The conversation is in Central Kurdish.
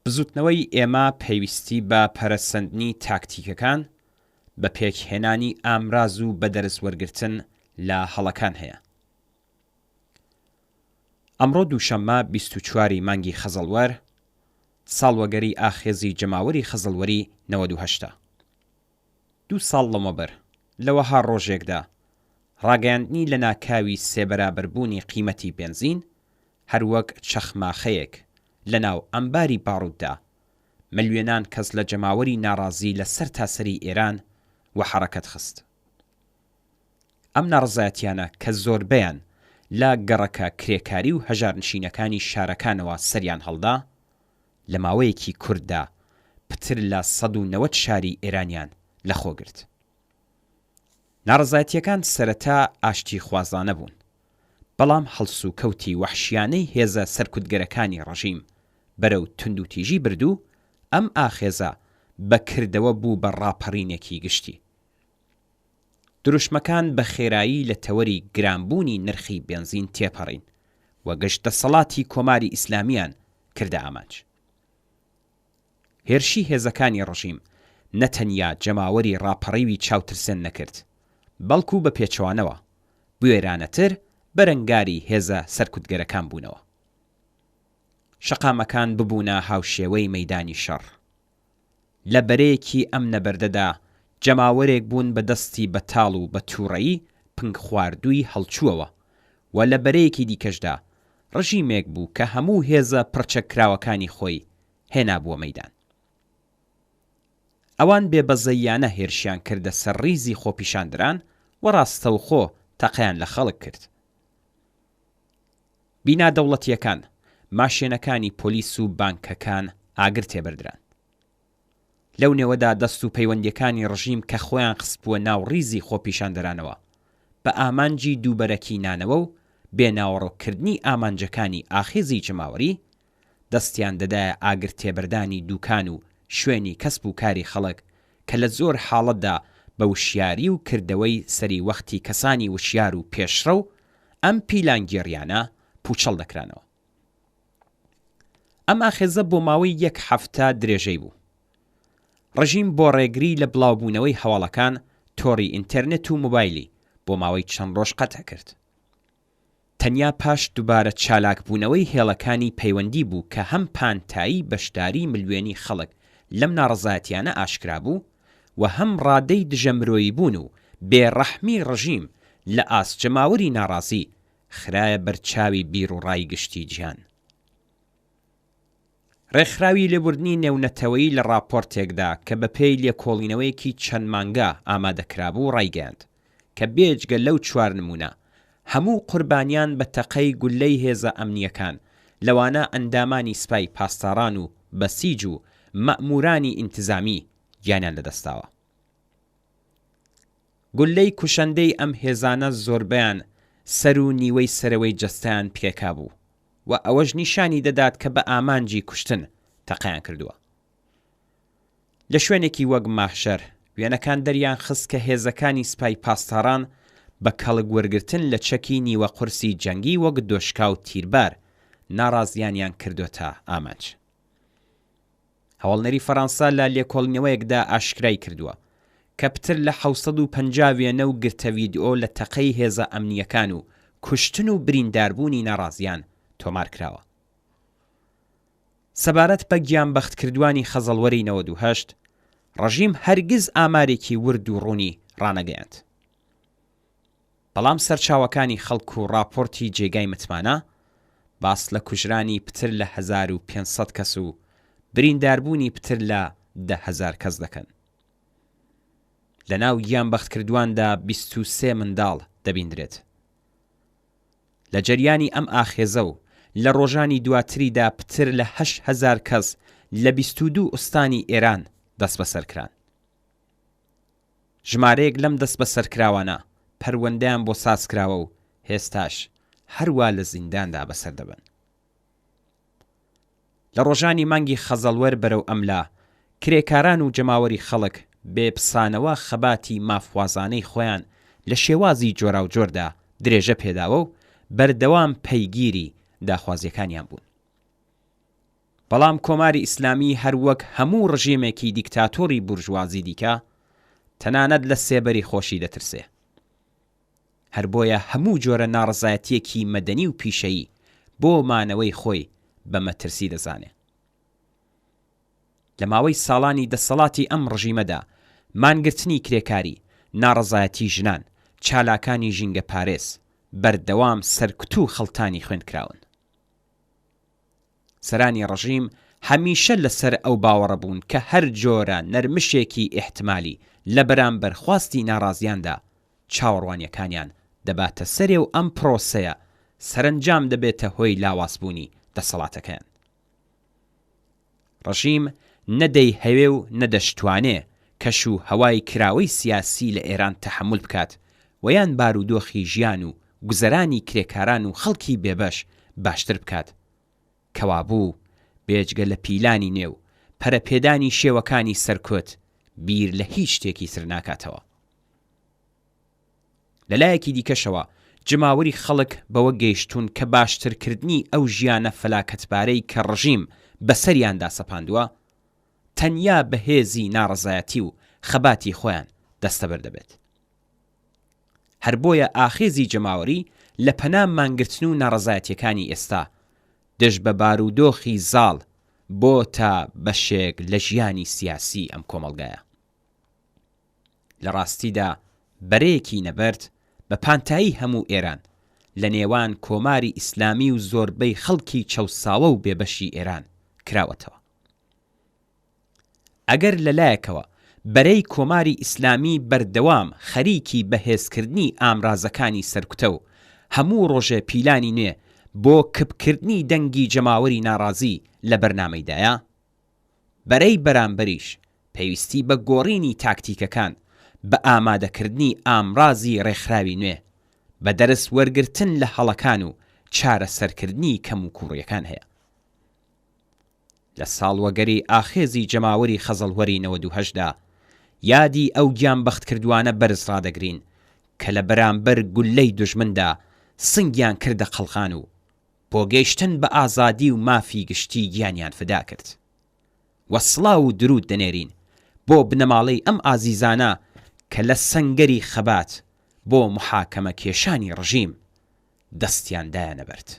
بزوتنەوەی ئێمە پەیویستی بە پەرەسەندنی تاکتیکەکان، بە پێکهێنانی ئامراز و بە دەرس وەرگرتن لە هەڵەکان هەیە. ئەمڕۆ دووشەممە 24 ی مانگی خەزەڵوەر، ساڵوەگەری ئاخێزی جەماوەری خەزەڵوەری 98 ە. دوو ساڵ لەمەوبەر، لە وەها ڕۆژێکدا، ڕاگەیاندنی لەناکاوی سێبەرابەربوونی قیمەتی بێنزین، هەروەک چەخماخەیەک لەناو ئەمباری باڕوتدا، ملیۆنان کەس لە جەماوەری ناڕازی لە سەرتاسەری ئێران وەحەڕەکەت خست. ئەم ناڕەزایەتیانە کە زۆربەیان لە گەڕەکە کرێکاری و هەژارنشینەکانی شارەکانەوە سەریان هەڵدا، لە ماوەیەکی کورتدا پتر لە 190 شاری ئێرانیان لەخۆ گرت. ناڕەزایەتییەکان سەرەتا ئاشتیخوازانە بوون، بەڵام هەڵسوکەوتی وەحشیانەی هێزە سەرکوتگەرەکانی ڕژیم بەرەو توندوتیژی برد و ئەم ئاخێزە بە کردەوە بوو بە ڕاپەڕینێکی گشتی. دروشمەکان بە خێرایی لە تەوەری گرانبوونی نرخی بێنزین تێپەڕین و گشت دەسەڵاتی کۆماری ئیسلامییان کردە ئامانج. هێرشی هێزەکانی ڕژیم نە تەنیا جەماوەری ڕاپەڕیوی چاوترسێن نەکرد، بەڵکوو بە پێچەوانەوە، بوێرانەتر بەرەنگاری هێزە سەرکوتگەرەکان بوونەوە. شەقامەکان ببوونە هاوشێوەی مەیدانی شەڕ. لە بەرەیەکی ئەم نەبەردەدا جەماوەرێک بوون بە دەستی بەتاڵ و بە تووڕەیی پنگخواردووی هەڵچووەوە و لە بەرەیەکی دیکەشدا ڕژیمێک بوو کە هەموو هێزە پڕچەککراوەکانی خۆی هێنابووە مەیدان. ئەوان بێ بەزەییانە هێرشیان کردە سەر ڕیزی خۆپیشاندەران و ڕاستەوخۆ تەقەیان لە خەڵک کرد. بینا دەوڵەتییەکان، ماشێنەکانی پۆلیس و بانکەکان ئاگر تێبەردران. لەو نێوەدا دەست و پەیوەندییەکانی ڕژیم کە خۆیان خستبووە ناو ڕیزی خۆپیشاندەرانەوە، بە ئامانجی دووبەرەکی نانەوە و بێ ناوەڕۆک کردنی ئامانجەکانی ئاخێزی جەماوەری، دەستیان دەدایە ئاگر تێبەردانی دووکان و شوێنی کەسب و کاری خەڵک کە لە زۆر حاڵەتدا بە وشیاری و کردەوەی سەری وەختی کەسانی وشیار و پێشڕەو ئەم پیلانگێڕیانە پووچەڵ دەکرانەوە. ئەم ئاخێزە بۆ ماوەی یەک هەفتە درێژەی بوو. ڕژیم بۆ ڕێگری لە بڵاوبوونەوەی هەواڵەکان تۆڕی ئینتێرنێت و مۆبایلی بۆ ماوەی چەند ڕۆژ قەتع کرد. تەنیا پاش دوبارە چالاکبوونەوەی هێڵەکانی پەیوەندی بوو کە هەم پانتایی بەشداریی ملیۆنی خەڵک لەم ناڕەزایەتییانە ئاشکرا بوو و هەم ڕادەی دژە مرۆییبوون و بێ ڕەحمی ڕژیم لە ئاست جەماوەری ناڕازی خرایە بەر چاوی بیروڕای گشتی جیهان. ڕێکخراوی لێبوردنی نێونەتەوەیی لە ڕاپۆرتێکدا کە بەپێی لێکۆڵینەوەیەکی چەند مانگە ئامادەکرابوو ڕایگەیاند کە بێجگە لەو چوار نموونە هەموو قوربانیان بە تەقەی گوللەی هێزە ئەمنییەکان لەوانە ئەندامانی سپای پاسداران و بەسیج و مەئموورانی ئینتزامی گیانیان لەدەستداوە. گوللەی کوشەندەی ئەم هێزانە زۆربەیان سەر و نیوەی سەرەوەی جەستەیان پێکابوو و ئەوەش نیشانی دەدات کە بە ئامانجی کوشتن تەقەیان کردووە. لە شوێنێکی وەک ماهشەر، وێنەکان دەریان خست کە هێزەکانی سپای پاسداران بە کەڵک وەرگرتن لە چەکی نیوە قورسی جەنگی وەک دۆشکا و تیربار، ناڕازیانیان کردۆتە ئامانج. هەواڵنێری فەرانسە لە لێکۆڵینەوەیەکدا ئاشکرای کردووە کە پتر لە 750 وێنە و گرتە ویدئۆ لە تەقەی هێزە ئەمنییەکان و کوشتن و برینداربوونی ناڕازیان تۆمار کراوە. سەبارەت بە گیانبەختکردووانی خەزەڵوەری 98، ڕژیم هەرگیز ئامارێکی ورد و ڕوونی ڕانەگەیاند. بەڵام سەرچاوەکانی خەڵک و ڕاپۆرتی جێگای متمانە باس لە کوژرانی پتر لە 1500 کەس و برینداربوونی پتر لە 10,000 کەس دەکەن. لەناو گیانبەختکردوواندا 23 منداڵ دەبیندرێت. لە جەریانی ئەم ئاخێزە و لە ڕۆژانی دواتریدا پتر لە 8000 کەس لە 22 ئوستانی ئێران دەستبەسەر کران. ژمارەیەک لەم دەستبەسەرکراوانە پەروەندەیان بۆ سازکراوە و هێستاش هەروا لە زینداندا بەسەر دەبەن. لە ڕۆژانی مانگی خەزەڵوەر بەرەو ئەملا، کرێکاران و جەماوەری خەڵک بێ پسانەوە خەباتی مافخوازانەی خۆیان لە شێوازی جۆراوجۆردا درێژە پێداوە و بەردەوام پەیگیری داخوازیەکانیان بوون. بەڵام کۆماری ئیسلامی هەر وەک هەموو ڕژێمێکی دیکتاتۆری بورژوازی دیکە، تەنانەت لە سێبەری خۆشی دەترسێ. هەر بۆیە هەموو جۆرە ناڕەزایەتییەکی مەدەنی و پیشەیی بۆ مانەوەی خۆی بە مەترسی دەزانێ. لە ماوەی ساڵانی دەسەڵاتی ئەم ڕژیمەدا، مانگرتنی کرێکاری، ناڕەزایەتی ژنان، چالاکانی ژینگەپارێز، بەردەوام سەرکوت و خەڵتانی خوێن کراون. سەرانی ڕژیم هەمیشە لە سەر ئەو باوەڕە بوون کە هەر جۆرە نەرمشێکی ئیحتمالی لە بەرامبەر خواستی ناڕازیاندا چاوەڕوانیەکانیان دەباتە سەرێ و ئەم پڕۆسەیە سەرەنجام دەبێتە هۆی لاوازبوونی دەسەڵاتەکەیان. ڕژیم نە دەیهەوێ و نە دەشتوانێ کەش و هەوای کراوەی سیاسی لە ئێران تەحەمول بکات و یان بارودۆخی ژیان و گوزەرانی کرێکاران و خەڵکی بێبەش باشتر بکات. کەوابوو بێجگە لە پیلانی نوێ و پەرەپێدانی شێوەکانی سەرکوت بیر لە هیچ شتێکی تر ناکاتەوە. لە لایەکی دیکەشەوە جەماوەری خەڵک بەوە گەیشتوون کە باشترکردنی ئەو ژیانە فەلاکەتبارەی کە ڕژیم بەسەریاندا سەپاندووە، تەنیا بە هێزی ناڕەزایەتی و خەباتی خۆیان دەستەبەر دەبێت. هەر بۆیە ئاخێزی جەماوەری لە پەنا مانگرتن و ناڕەزایەتییەکانی ئێستا دژ بە بارودۆخی زاڵ بۆتە بەشێک لە ژیانی سیاسیی ئەم کۆمەڵگایە. لە ڕاستیدا بەرەیەکی نەبەرد بە پانتایی هەموو ئێران لە نێوان کۆماری ئیسلامی و زۆربەی خەڵکی چەوساوە و بێبەشی ئێران کراوەتەوە. ئەگەر لە لایەکەوە بەرەی کۆماری ئیسلامی بەردەوام خەریکی بەهێزکردنی ئامرازەکانی سەرکوتە و هەموو ڕۆژێ پیلانی نوێ بۆ کپکردنی دەنگی جەماوەری ناڕازی لە بەرنامەیدایە، بەرەی بەرامبەریش پێویستی بە گۆڕینی تاکتیکەکان، بە ئامادەکردنی ئامرازی ڕێکخراوی نوێ، بە دەرس وەرگرتن لە هەڵەکان و چارەسەرکردنی کەموکووڕیەکان هەیە. لە ساڵوەگەری ئاخێزی جەماوەری خەزەڵوەری 98 دا، یادی ئەو گیانبەختکردووانە بەرز ڕادەگرین کە لە بەرامبەر گوللەی دوژمندا سنگیان کردە قەڵغان و بۆ گەیشتن بە ئازادی و مافی گشتی گیانیان فدا کرد و سڵاو و دروود دەنێرین بۆ بنەماڵەی ئەم ئازیزانە کە لە سەنگەری خەبات بۆ محاکەمە کێشانی ڕژیم دەستیان دایە نەبەرد.